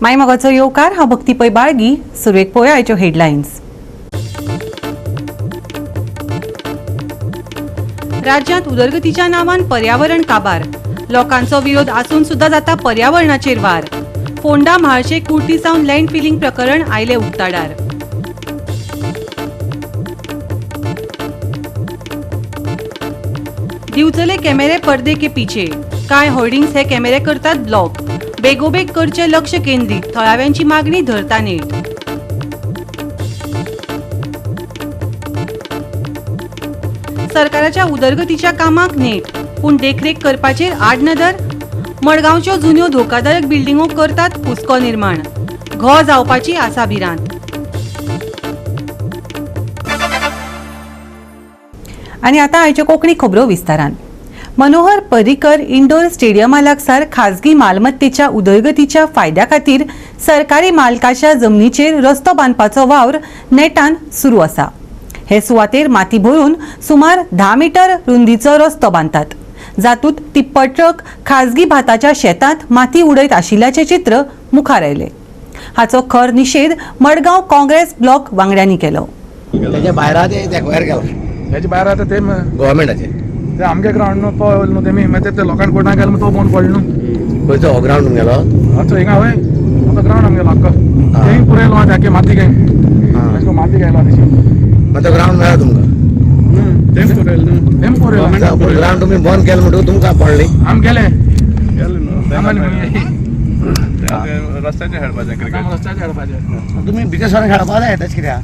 मायमोगाचो येवकार. हांव भक्ती पै बाळगी. सुरवेक पळोवया आयच्यो हेडलायन्स. राज्यांत उदरगतीच्या नांवान पर्यावरण काबार. लोकांचो विरोध आसून सुद्धा जाता पर्यावरणाचेर वार. फोंडा म्हाळशे कुर्टी सावन लँड फिलिंग प्रकरण आयले उक्ताडार. दिवचले कॅमेरे पर्दे के पीछे. कांय होर्डिंग्स हे कॅमेरे करतात ब्लॉक. बेगोबेग करचे लक्ष केंद्रीत. थळाव्यांची मागणी धरता नेट. सरकाराच्या उदरगतीच्या कामाक नेट, पूण देखरेख करपाचेर आडनदर. मडगांवच्यो जुन्यो धोकादायक बिल्डिंगो करतात हुस्को निर्माण. घो जावपाची आसा भिरांत. आनी आतां आयच्यो कोंकणी खबरो विस्तारान. मनोहर पर्रीकर इंडोर स्टेडियमा लागसार खाजगी मालमत्तेच्या उदरगतीच्या फायद्या खातीर सरकारी मालकाच्या जमनीचेर रस्तो बांदपाचो वावर नेटान सुरू आसा. हे सुवातेर माती भरून सुमार 10 मिटर रुंदीचो रस्तो बांदतात, जातूंत टिप्पर ट्रक खाजगी भाताच्या शेतांत माती उडयत आशिल्ल्याचें चित्र मुखार आयलें. हाचो खर निशेध मडगांव काँग्रेस ब्लॉक वांगड्यांनी केलो. त्याच्या भायर ते एक्वायर केला. त्याच्या भायर आतां ते गव्हर्मेंटाचे ते आमगे ग्रावंड न्हू तो न्हू तेमी मागीर ते लोकांक कोणाक गेलो तो बंद पडलो न्हू. खंयचो हो ग्रावंड गेलो? अच्छा हिंगा वय आतां ग्रावंड आमगेलो आक्को तेंय पुरयलो आहा आख्खे माती काय अशें करून माती घायलो तशी. मागीर तो ग्रावंड मेळ्ळा तुमकां? तेम पुरयलो न्हू, तेम पुरयलो. ग्रावंड तुमी बंद केलें म्हणटकूच तुमकां पडली. आम गेले रस्त्याचेर खेळपाचें क्रिकेट. रस्त्याचेर खेळपाचें. तुमी भितर सरून खेळपा जाय तशें कित्याक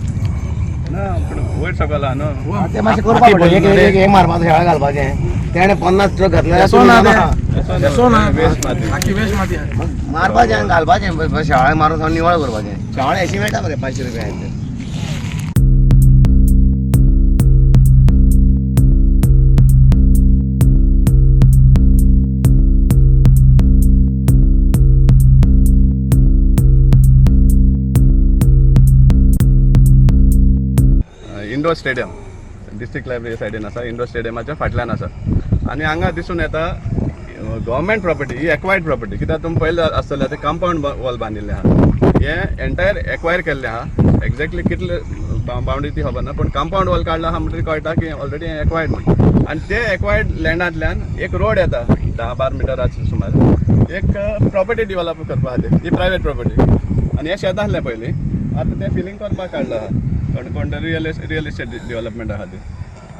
ना, पूण वयर सकयल आहा न्हू. ते मातशें करपा पडलें. एक एक एक मारपाचो खेळा घालपाचें तेणें 50 ट्रक घातले. येसो ना ते, येसो ना. वेस्ट माती. आख्खी वेस्ट माती आहा. मारपाचें आनी घालपाचें, शेवाळे मारून सामकें निवळ करपाचें. शेवाळे अशी मेळटा मरे 500 रुपया. इंडोर स्टेडियम डिस्ट्रिक्ट लायब्ररी सायडीन आसा. इंडोर स्टेडियमाच्या फाटल्यान आसा आनी हांगा दिसून येता गव्हर्मेंट प्रॉपर्टी ही एक्वायर्ड प्रॉपर्टी. कित्याक तुमी पळयलें आसतलें ते कंपावंड वॉल बांदिल्लें आहा. हें एंटायर एक्वायर केल्लें आहा. एक्झॅक्टली कितले बाउंड्री ती खबर ना, पूण कंपावंड वॉल काडला आहा म्हणटकीर कळटा की ऑलरेडी हें एक्वायर्ड म्हण. आनी ते एक्वायर्ड लँडांतल्यान एक रोड येता 10-12 मिटराचे सुमार एक प्रॉपर्टी डिवॅलप करपा खातीर. ही प्रायवेट प्रॉपर्टी आनी हें शेत आसलें पयलीं, आतां तें फिलींग करपाक काडलां आहा कोण कोण रियल इस्टेट डिवॅलपमेंटा खातीर.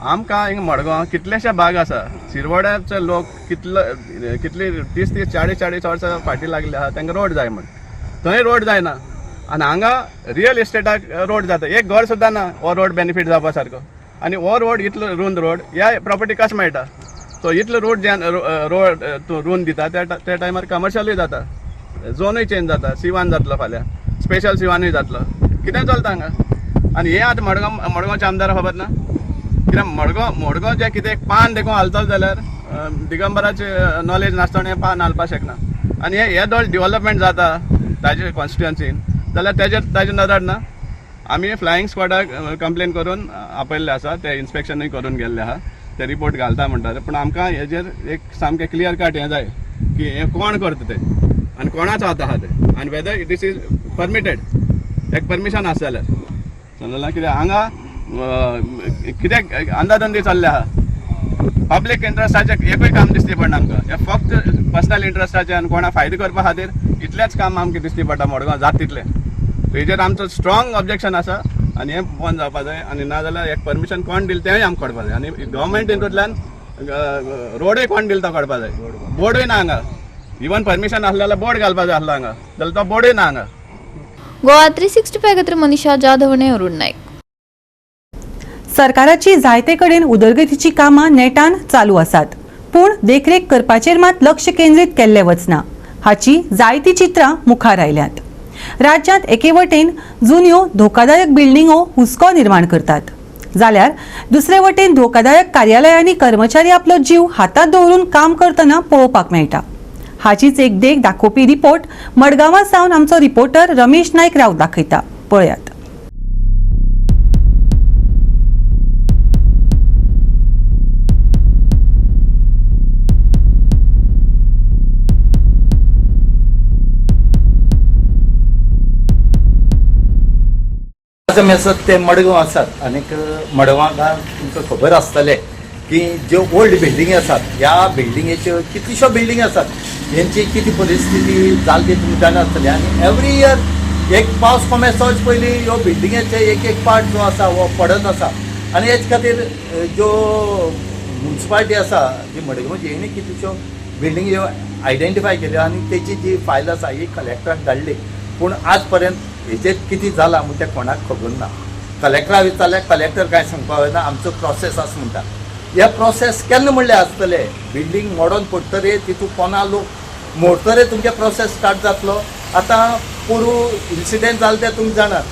आमकां हिंगा मडगांव कितलेशे भाग आसा. शिरवड्याचे लोक कितले कितली 30-30 40-40 वर्सां फाटीं लागले आहा तांकां रोड जाय म्हण. थंय रोड जायना आनी हांगा रियल इस्टेटाक रोड जाता. एक घर सुद्दां ना हो रोड बेनिफीट जावपा सारको. आनी हो रोड इतलो रुंद रोड ह्या प्रॉपर्टी कशें मेळटा? सो इतलो रोड जे रोड तूं रुंद दिता त्या टायमार कमर्शियलूय जाता, झोनूय चेंज जाता. C1 जातलो फाल्यां, स्पेशल C1ूय जातलो. कितें चलता हांगा? आनी हें आतां मडगांवच्या आमदाराक खबर ना. कित्याक मडगांव जें कितें एक पान देखून हालतलो जाल्यार दिगंबराचे नॉलेज नासतना हें पान हालपाक शकना. आनी हें येदोळ डिवॅलपमेंट जाता ताजे कॉन्स्टिट्युएन्सीन जाल्यार ताजेर नदर ना. आमी फ्लायींग स्क्वॉडाक कंप्लेन करून आपयल्ले आसा. ते इन्स्पेक्शनूय करून गेल्ले आहा. ते रिपोर्ट घालता म्हणटात, पूण आमकां हेजेर एक सामकें क्लियर कट हें जाय की हें कोण करता तें आनी कोणाचो हात आहा तें आनी वेदर these is permitted. एक परमिशन आसा जाल्यार समजलां. कित्याक हांगा कित्याक अंदाधंदी चल्ले आहा. पब्लीक इंट्रस्टाचें एकूय काम दिश्टी पडना आमकां. हें फक्त पर्सनल इंट्रस्टाचें आनी कोणा फायदो करपा खातीर इतलेंच काम आमकां दिश्टी पडटा मडगांव जाता तितलें. हेजेर आमचो स्ट्रॉंग ऑब्जेक्शन आसा आनी हें बंद जावपा जाय. आनी नाजाल्यार एक परमिशन कोण दिलें तेंय आमकां कळपा जाय. आनी गव्हर्मेंट हितूंतल्यान रोडूय कोण दिला तो कळपा जाय. बोर्डूय ना हांगा. इवन परमिशन आसलें जाल्यार बोर्ड घालपा जाय आसलो हांगा, जाल्यार तो बोर्डूय ना हांगा. गोवा 365 खातीर मनीषा जाधवणे, अरुण नाईक. सरकाराची जायते कडेन उदरगतीची कामां नेटान चालू आसात, पूण देखरेख करपाचेर मात लक्ष केंद्रीत केल्लें वचना. हाची जायतीं चित्रां मुखार आयल्यांत. राज्यांत एके वटेन जुन्यो धोकादायक बिल्डिंगो हुस्को निर्माण करतात, जाल्यार दुसरे वटेन धोकादायक कार्यालयांनी कर्मचारी आपलो जीव हातांत दवरून काम करतना पळोवपाक मेळटा. हाचीच एक देख दाखोवपी रिपोर्ट मडगांवा सावन आमचो रिपोर्टर रमेश नायक राऊत दाखयता. पळयात. आज आमी आसात ते मडगांव आसात आनीक मडगांवाक तुमकां खबर आसतलें की ज्यो ओल्ड बिल्डिंगी आसात ह्या बिल्डिंगेच्यो कितल्योश्यो बिल्डिंग आसात हेंची कितें परिस्थिती जाली ती तुमकां जाणा आसतली. आनी एवरी इयर एक पावस कोमेस जावचे पयलीं ह्यो बिल्डिंगेचे एक एक पार्ट जो आसा हो पडत आसा. आनी हेच खातीर ज्यो मुन्सिपालिटी आसा जी मडगांवची हेणी कितल्योश्यो बिल्डिंग ह्यो आयडेंटिफाय केल्यो आनी तेची जी फायल आसा ही कलेक्टराक धाडली, पूण आज पर्यंत हेचेर कितें जालां म्हूण तें कोणाक खबर ना. कलेक्टरा विचारल्यार कलेक्टर कांय सांगपाक वयना, आमचो प्रोसेस आसा म्हणटा. हे प्रोसेस केन्ना म्हणल्यार आसतले, बिल्डींग मोडोन पडटरे तितूंत कोणा लोक मोडटरे तुमचे प्रोसेस स्टार्ट जातलो. आतां पोरूं इन्सिडेंट जालें तें तुमी जाणात,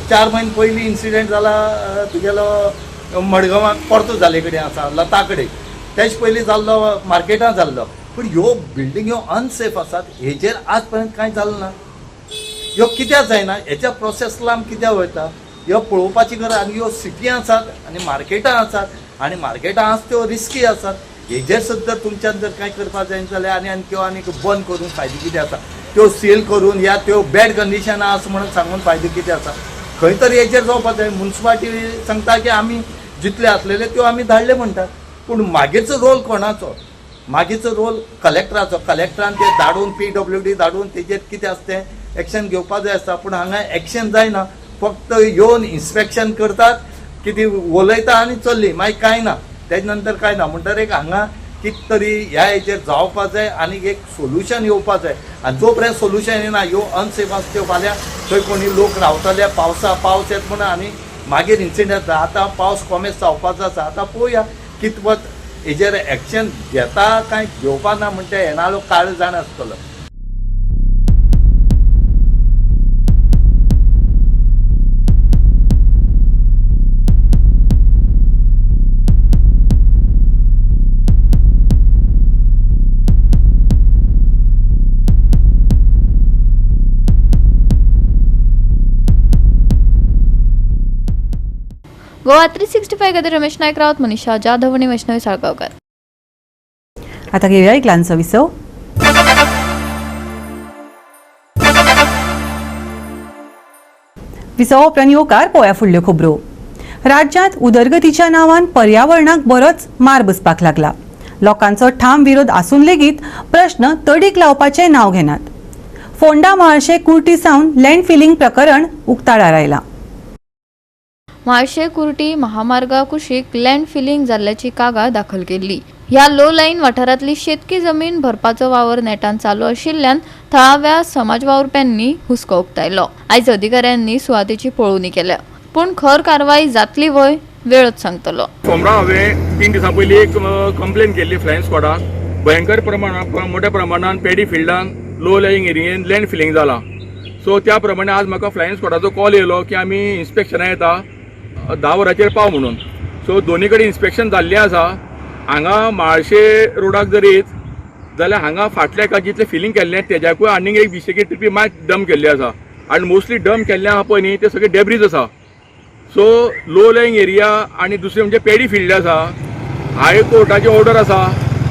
4 म्हयने पयलीं इन्सिडेंट जाला तुगेलो मडगांवाक परतो जाले कडेन आसा लता कडेन, तेज पयलीं जाल्लो मार्केटान जाल्लो. पूण ह्यो बिल्डींग ह्यो अनसेफ आसात हेजेर आज पर्यंत कांय जालें ना. ह्यो कित्याक जायना हेच्या प्रोसेस लांब कित्याक वयता ह्यो पळोवपाची गरज. आनी ह्यो सिटी आसात आनी मार्केटां आसात आनी मार्केटां आसा त्यो रिस्की आसात, हेजेर सुद्दां तुमच्यान जर कांय करपाक जायना जाल्यार आनी आनी त्यो आनीक बंद करून फायदो कितें आसा, त्यो सील करून या त्यो बॅड कंडिशन आसा म्हणून सांगून फायदो कितें आसा, खंय तरी हेजेर जावपाक जाय. मुन्सिपालिटी सांगता की आमी जितले आसलेले त्यो आमी धाडले म्हणटात, पूण मागीरचो रोल कोणाचो, मागीरचो रोल कलेक्टराचो. कलेक्टरान ते धाडून PWD धाडून तेजेर कितें आसा तें एक्शन घेवपाक जाय आसता, पूण हांगा एक्शन जायना. फक्त येवन इन्स्पेक्शन करतात, कितें उलयता आनी चल्ली, मागीर कांय ना, तेजे नंतर कांय ना. म्हणटकीर एक हांगा कितें तरी ह्या हेजेर जावपाक जाय आनी एक सोल्युशन येवपाक जाय. आनी जो पर्यंत सोल्युशन येना ह्यो अनसेफ आसा त्यो फाल्यां थंय कोणी लोक रावतले, पावसा पावस येता म्हणून आनी मागीर इन्सिडंट जाता. आतां पावस कोमेस जावपाचो आसा, आतां पळोवया कितपत हेजेर एक्शन घेता काय घेवपा ना म्हणटा येणारो काळ जाण आसतलो. गोवा 365 खातीर रमेश नायक रावत, मनीषा जाधव आनी वैष्णवी साळगांवकार. आता घेऊया एक ल्हानसो विसव. विसव उपरांत येवकार पळोवया फुडल्यो खबरो. राज्यांत उदरगतीच्या नांवान पर्यावरणाक बरोच मार बसपाक लागला. लोकांचो ठाम विरोध आसून लेगीत प्रश्न तडीक लावपाचें नांव घेनात. फोंडा म्हाळशे कुर्टी सावन लँड फिलिंग प्रकरण उक्ताडार आयलां. म्हाळशे कुर्टी महामार्गा कुशीक लँड फिलिंग जाल्ल्याची कागाळ दाखल केल्ली. ह्या लो लायन वाठारांतली शेतकी जमीन भरपाचो वावर नेटान चालू आशिल्ल्यान थळाव्या समाज वावुरप्यांनी हुस्को उक्तायलो. आयज अधिकाऱ्यांनी सुवातेची पळोवणी केल्या, पूण खर कारवाय जातली व्हय वेळच सांगतलो. सोमरा हांवें 3 दिसां पयलीं एक कंप्लेन केल्ली फ्लायंग स्क्वॉडाक. भयंकर प्रमाणात मोठ्या प्रमाणान पेडी फिल्डान लो लायिंग एरियेन लँड फिलिंग जालां. सो त्या प्रमाणे आज म्हाका फ्लायंग स्क्वॉडाचो कॉल येयलो की आमी इन्स्पेक्शना येता 10 वरांचेर पाव म्हणून. सो दोनी कडेन इन्स्पेक्शन जाल्लें आसा. हांगा म्हाळशे रोडाक जर येत जाल्यार हांगा फाटल्या एका जितलें फिलींग केल्लें तेज्याकूय आनीक एक 20 ट्रिपी मात डंप केल्ली आसा आनी मोस्टली डंप केल्लें आहा पळय न्ही ते सगळे डेब्रीज आसा. सो लो लायिंग एरिया आनी दुसरें म्हणजे पेडी फिल्ड आसा, हाय कोर्टाची ऑर्डर आसा,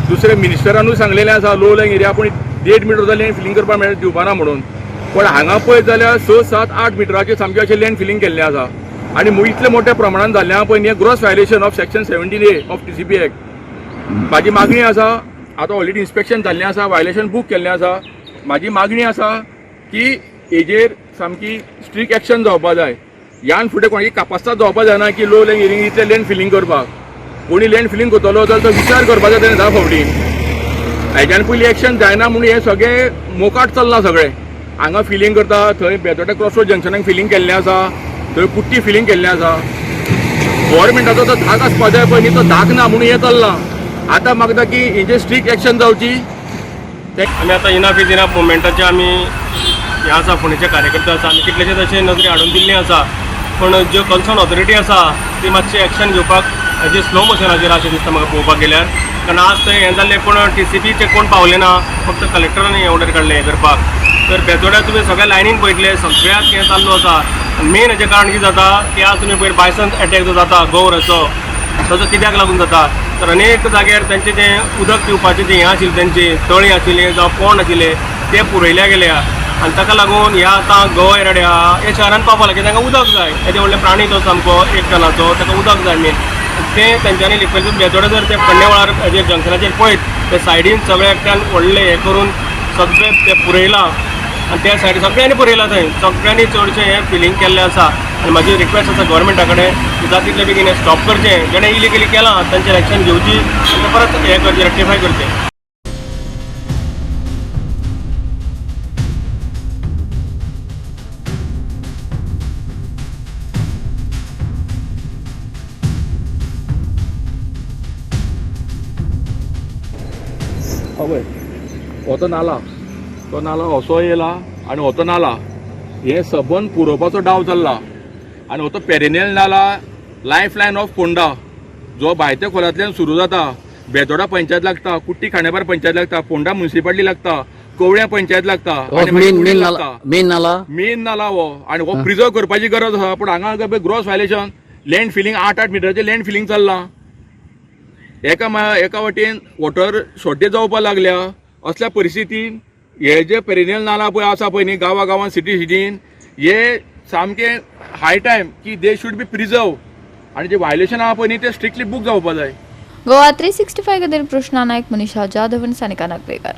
दुसरें मिनिस्टरानूय सांगलेलें आसा लो लायिंग एरिया पूण 1.5 मिटर जाल्यार फिलींग करपाक मेळ दिवपाना म्हणून. पण हांगा पळयत जाल्यार 6, 7, 8 मिटराचेर सामकें अशें लँड फिलींग केल्लें आसा आनी इतले मोठ्या प्रमाणान जाल्लें आहा पळय न्ही gross violation of section 17A of TCP act. म्हाजी मागणी आसा, आतां ऑलरेडी इन्स्पेक्शन जाल्लें आसा, वायलेशन बूक केल्लें आसा. म्हाजी मागणी आसा की हेजेर सामकी स्ट्रीक एक्शन जावपा जाय. ह्यान फुडें कोणाची कापास्ताद जावपा जायना की लो लँड एरिया इतलें लँड फिलींग करपाक. कोणी लँड फिलींग करतलो जाल्यार तो विचार करपाचो तेणें 10 फावटी. हेज्यान पयलीं एक्शन जायना म्हणून हें सगळें मोकाट चल्लां सगळें. हांगा फिलींग करता, थंय बेतोड्या क्रॉस रोड जंक्शनाक फिलींग केल्लें आसा, थंय कुट्टी फिलींग केल्लें आसा. गव्हर्मेंटाचो तो धाक आसपा जाय पळय न्ही, तो धाक ना म्हणून हें चल्लां. आतां मागता की हेजेर स्ट्रीक एक्शन जावची. आमी आतां इनाफ is enough मुवमेंटाचे आमी हे आसा, फोंडेचे कार्यकर्ते आसा, आमी कितलेशेच अशे नजरे हाडून दिल्ले आसा, पूण ज्यो कन्सर्न ऑथॉरिटी आसा ती मातशी एक्शन घेवपाक हेजे स्लो मोशनाचेर अशें दिसता म्हाका पळोवपाक गेल्यार. कारण आज थंय हें जाल्लें पूण TCPचे कोण पावले ना, फक्त कलेक्टरान हें ऑर्डर काडलें हें करपाक. तर बेतोड्या तुमी सगळ्या लायनीन पळयतले सगळ्याक हें चालू आसा. मेन हेजें कारण कितें जाता की आज तुमी पयर बायसन एटॅक जो जाता गौराचो ताजो कित्याक लागून जाता तर अनेक जाग्यार तांचें जें उदक पिवपाचें जें हें आशिल्लें, तेंचें तळीं आशिल्लें जावं पोंड आशिल्लें तें पुरयल्या गेल्या. आनी ताका लागून ह्या आतां गोवा येराडे आहा हे शहरान पावपा लागले, तांकां उदक जाय. येदे व्हडले प्राणी तो सामको एक टनाचो, ताका उदक जाय मेन. तें तेंच्यांनी लिपयलें. बेतोडे जर ते कण्णेवळार हेजेर जंक्शनाचेर पळयत ते सायडीन सगळे एकट्यान व्हडले हें करून सगळें ते पुरयलां आनी त्या सायडीन सगळ्यांनी पुरयलां, थंय सगळ्यांनी चडशें हें फिलींग केल्लें आसा. आनी म्हाजी रिक्वेस्ट आसा गव्हर्मेंटा कडेन की जाता तितले बेगीन हें स्टॉप करचें, जेणें इलिगली केलां तांचेर एक्शन घेवची आनी तें परत हें करचें, रेक्टिफाय करचें. हय, हो तो नाला, तो नाला असो येयला आनी हो तो नाला हे सबंद पुरोवपाचो डाव चल्ला. आनी हो तो पेरेनियल नाला, लायफ लायन ऑफ फोंडा, जो भायत्या खोलांतल्यान सुरू जाता, बेतोडा पंचायत लागता, कुट्टी खांडेपार पंचायत लागता, फोंडा म्युनिसिपालिटी लागता, कवळ्या पंचायत लागता, आनी मागीर कुर्टी लागता. मेन नाला, मेन नाला हो. आनी हो प्रिजर्व करपाची गरज आसा, पूण हांगा ग्रॉस व्हायलेशन, लँड फिलींग 8-8 मिटराचें लँड फिलींग चल्लां. एका वटेन वॉटर शॉर्टेज जावपाक लागल्या. असल्या परिस्थितीन हे जे पेरिनियल नाला पळय आसा पळय न्ही गांवा गांवान सिटी सिटीन, हे सामकें हाय टायम की they should be preserve. आनी जे व्हायलेशन आहा पळय न्ही ते स्ट्रिक्टली बूक जावपा जाय. गोवा 365 खातीर कृष्णा नायक, मनीषा जाधव आनी सानिका नागवेकर.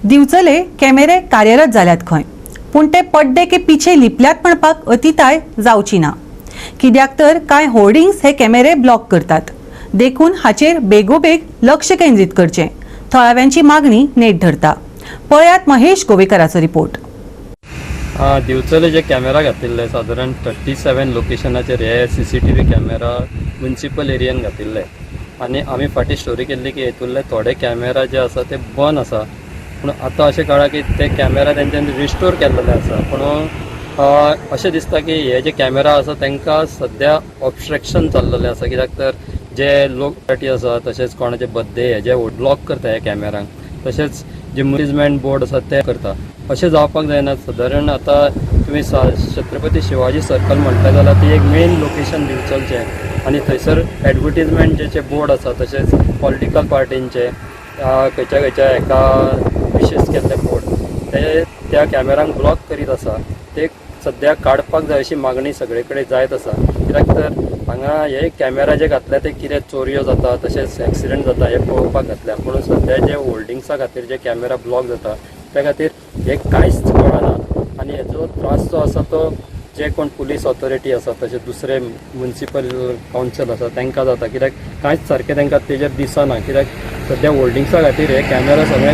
दिवचले कॅमेरे कार्यरत जाल्यात खंय, पूण ते पड्डे के पिछे लिपल्यात म्हणपाक अतिताय जावची ना, कित्याक तर कांय होर्डिंग्स हे कॅमेरे ब्लॉक करतात. देखून हाचेर बेगोबेग लक्ष केंद्रीत करचें, थळाव्यांची मागणी नेट धरता. पळयात महेश गोवेकराचो रिपोर्ट. दिवचले जे कॅमेरा घातिल्ले सादारण 37 लोकेशनाचेर हे सीसीटीव्ही कॅमेरा म्युनिसिपल एरियन घातिल्ले. आनी आमी फाटीं स्टोरी केल्ली की हेतूंतले थोडे कॅमेरा जे आसा ते बंद आसा, पूण आतां अशें कळ्ळां की ते कॅमेरा तेंच्यांनी रिस्टोर केल्लेले आसा. पूण अशें दिसता की हे जे कॅमेरा आसा तांकां सद्या ऑबस्ट्रक्शन चल्लेलें आसा, कित्याक तर जे लोक पार्टी आसा तशेंच कोणाचे बड्डे हेजे ब्लॉक करता ह्या कॅमेरांक, तशेंच जे एडवर्टीजमेंट बोर्ड आसा ते करता. अशें जावपाक जायना. सादारण आतां तुमी छत्रपती शिवाजी सर्कल म्हणटा जाल्यार ती एक मेन लोकेशन दिवचलचें, आनी थंयसर एडवर्टीजमेंट जे बोर्ड आसा तशेंच पॉलिटिकल पार्टींचे खंयच्या खंयच्या हेका विशेश केल्ले बोर्ड ते त्या कॅमेरांक ब्लॉक करीत आसा. ते सद्या काडपाक जाय अशी मागणी सगळे कडेन जायत आसा, कित्याक तर हांगा हे कॅमेरा जे घातल्या ते कितें चोरयो जाता तशेंच एक्सिडंट जाता हे पळोवपाक घातल्या. पूण सद्या जे होल्डिंग्सा खातीर जे कॅमेरा ब्लॉक जाता त्या खातीर हे कांयच कळना. आनी हेजो त्रास जो आसा तो जे कोण पुलीस ऑथॉरिटी आसा तशें दुसरे म्युनिसिपल कावन्सील आसा तांकां जाता, कित्याक कांयच सारकें तांकां तेजेर दिसना, कित्याक सद्या होल्डिंग्सा खातीर हे कॅमेरा सगळे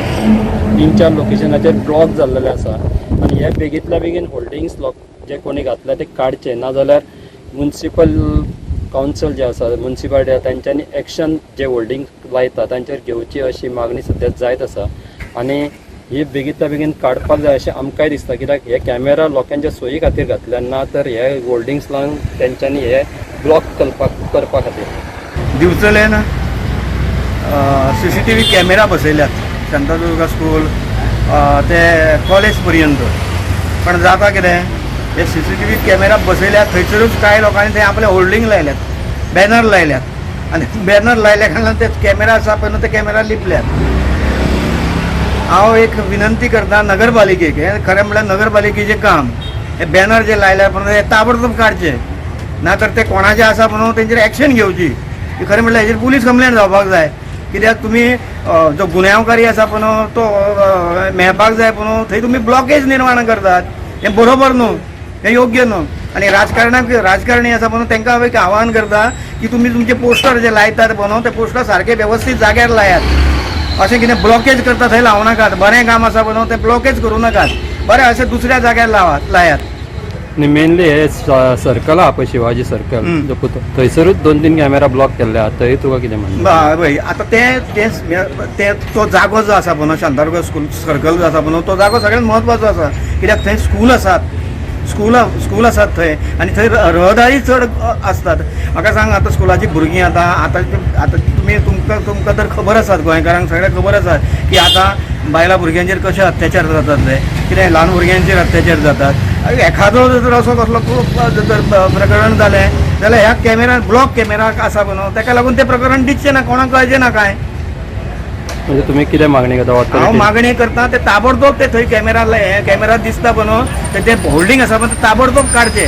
3-4 लोकेशनाचेर ब्लॉक जाल्लेले आसा. आनी हे बेगींतल्या बेगीन होल्डिंग्स लोक जे कोणी घातल्या ते काडचे, नाजाल्यार म्युनिसिपल कावन्सील जे आसा म्युनिसिपालिटी आसा तांच्यांनी एक्शन जे होल्डिंग लायता तांचेर घेवची अशी मागणी सद्या जायत आसा. आनी ही बेगींतल्या बेगीन काडपाक जाय अशें आमकांय दिसता, कित्याक हे कॅमेरा लोकांच्या सोयी खातीर घातल्या, ना तर हे होल्डिंग्स लावन तेंच्यांनी हे ब्लॉक करपा खातीर. दिवचलेन सीसीटीव्ही कॅमेरा बसयल्यात शांतादुर्गा स्कूल ते कॉलेज पर्यंत. पण जाता कितें, हे सीसीटीव्ही कॅमेरा बसयल्यात थंयसरूच कांय लोकांनी ते आपले होल्डिंग लायल्यात, बॅनर लायल्यात, आनी बॅनर लायल्या कारणान ते कॅमेरा आसा पळय न्हू ते कॅमेरा लिपल्यात. हांव एक विनंती करता नगरपालिकेक, हें खरें म्हणल्यार नगरपालिकेचें काम, हे बॅनर जे लायल्या पळय हे ताबडतोब काडचे, ना तर ते कोणाचे आसा म्हणून तेंचेर एक्शन घेवची. खरें म्हणल्यार हेजेर पुलीस कंप्लेन जावपाक जाय, कित्याक तुमी जो गुन्यांवकारी आसा पळय न्हू तो मेळपाक जाय पळय थंय तुमी ब्लॉकेज निर्माण करतात, हें बरोबर न्हू, हें योग्य न्हू. आनी राजकारणाक राजकारणी आसा पळय तांकां हांव एक आव्हान करता की तुमी तुमचे पोस्टर जे लायतात पळय न्हू ते पोस्टर सारके वेवस्थीत जाग्यार लायात, अशें कितें ब्लॉकेज करता थंय लावं नाकात. बरें काम आसा पळय न्हू तें ब्लॉकेज करूं नाकात, बरें अशें दुसऱ्या जाग्यार लायात. आनी मेनली हे सर्कल आहा पळय शिवाजी सर्कल थंयसरूच 2-3 कॅमेरा ब्लॉक केल्ले आहा, थंय तुका कितें म्हणटा? पळय आतां ते तो जागो जो आसा पळय शांतादुर्गा स्कूल सर्कल जो आसा पळय तो जागो सगळ्यांत म्हत्वाचो आसा, कित्याक थंय स्कूल आसात, स्कूल आसात थंय, आनी थंय रहदारी चड आसतात. म्हाका सांग आतां स्कुलाचीं भुरगीं आतां आतां आतां तुमी तुमकां तर खबर आसात, गोंयकारांक सगळ्यांक खबर आसात की आतां बायलां भुरग्यांचेर कशे अत्याचार जातात, ते कितें ल्हान भुरग्यांचेर अत्याचार जातात. एखादो जर असो कसलो जर प्रकरण जालें जाल्यार ह्या कॅमेरा ब्लॉक कॅमेरा आसा पळय न्हू तेका लागून तें प्रकरण दिसचें ना, कोणाक कळचें ना कांय. म्हणजे तुमी कितें मागणी करता हांव ऑथॉरिटी? मागणी करता ते ताबडतोब ते थंय कॅमेरा कॅमेरा दिसता पळय न्हू, ते होल्डींग आसा पण ते ताबडतोब काडचे.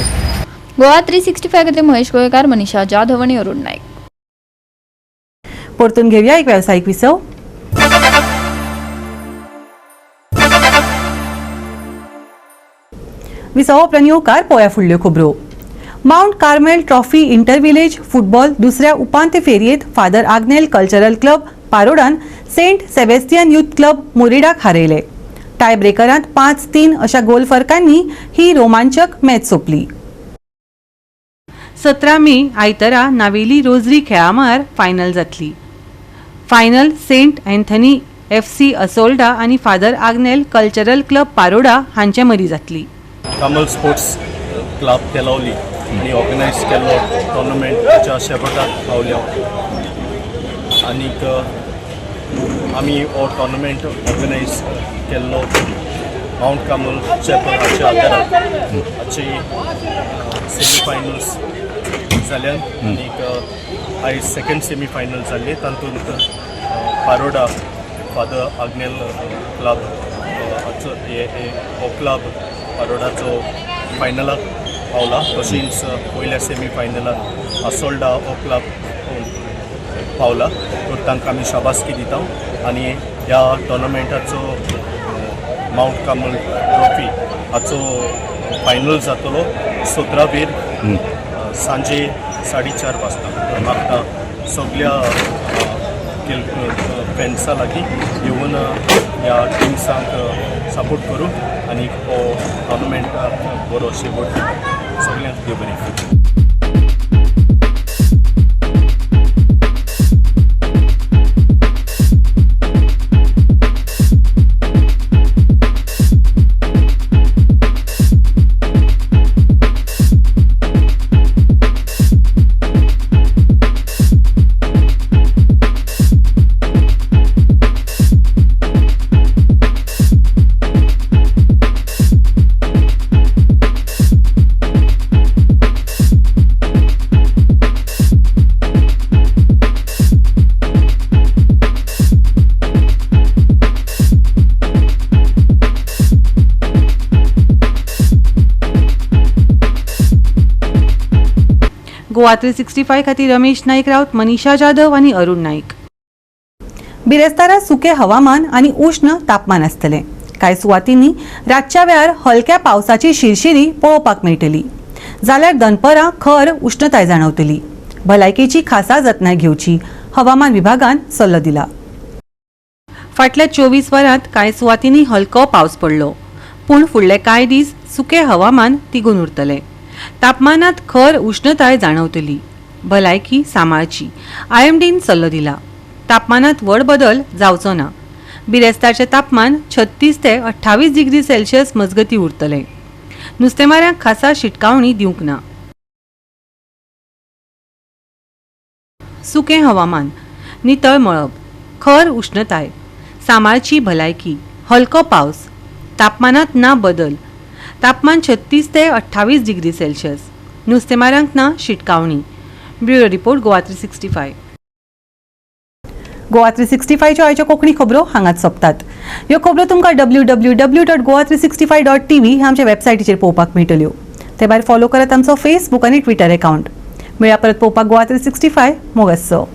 गोवा 365 खातीर महेश गोवेकार, मनीषा जाधव आनी अरुण नाईक. परतून घेवया एक वेवसायीक विसव. विसवा उपरांत येवकार पळोवया फुडल्यो खबरो. Mount Carmel trophy inter village football दुसऱ्या उपांत्य फेरयेंत फादर आग्नेल कल्चरल क्लब पारोडान सेंट सेबेस्तियन युथ क्लब मोरिडाक हारयले. टाय ब्रेकरांत 5-3 अशा गोल फरकांनी ही रोमांचक मॅच सोंपली. 17 मे आयतारा नावेली रोजरी खेळामळार फायनल जातली. Final Saint Anthony FC Assolda आनी father Agnel cultural club Paroda हांचे मदीं जातली. कमल स्पोर्ट्स क्लब तेलावली आनी ऑर्गनायज केल्लो टोर्नामेंटाच्या शेवटाक पावल्या आनीक आमी हो टोर्नामेंट ऑर्गनायज केल्लो मावंट कामल चॅपल हाच्या आदारान. हाची सेमीफायनल्स जाल्यान आनीक आयज सेकंड सेमीफायनल जाल्ली, तातूंत पारोडा फादर आग्नेल क्लब हाचो हो क्लब पारोडाचो फायनलाक पावला. तशेंच पयल्या सेमीफायनलाक आसोल्डा हो क्लब पावला. तर तांकां आमी शाबासकी दिता आनी ह्या टोर्नामेंटाचो मावंट कामल ट्रॉफी हाचो फायनल जातलो 17वेर सांजे 4:30 वाजता. तर म्हाका सगल्या फेन्सा लागीं येवन ह्या टिम्सांक सपोर्ट करूं आनी हो टोर्नामेंटाक बरो शेवट दिवं. सगल्यांक देव बरें करूं. गोवा 365 खातीर रमेश नाईक राऊत, मनीषा जाधव आनी अरुण नाईक. बिरेस्तारा सुके हवामान आनी उश्ण तापमान आसतलें. कांय सुवातींनी रातच्या वेळार हलक्या पावसाची शिरशिरी पळोवपाक मेळटली, जाल्यार दनपरां खर उश्णताय जाणवतली. भलायकेची खासा जतनाय घेवची, हवामान विभागान सल्लो दिला. फाटल्या 24 वरांत कांय सुवातींनी हलको पावस पडलो, पूण फुडले कांय दीस सुके हवामान तिगून उरतलें. तापमानात खर उश्णताय जाणवतली. भलायकी सांबाळची, आयएमडीन सल्लो दिला. तापमानात व्हड बदल जावचो ना. बिरेस्तारचें तापमान 36 ते 28 डिग्री सेल्सियस मजगती उरतलें. नुस्तेमाऱ्यांक खासा शिटकावणी दिवंक ना. सुकें हवामान, नितळ मळब, खर उश्णताय, सांबाळची भलायकी, हलको पावस, तापमानात ना बदल. तापमान 36 ते 28 डिग्री सेल्सियस. नुस्तेमाऱ्यांक ना शिटकावणी. Bureau report, Goa 365. Goa 365च्यो आयच्यो कोंकणी खबरो हांगाच सोंपतात. ह्यो खबरो तुमकां www.goa365.tv ह्या आमच्या वेबसायटीचेर पळोवपाक मेळटल्यो. ते भायर फॉलो करात आमचो फेसबूक आनी ट्विटर एकावंट. मेळया परत पळोवपाक गोवा 365. मोग आसचो.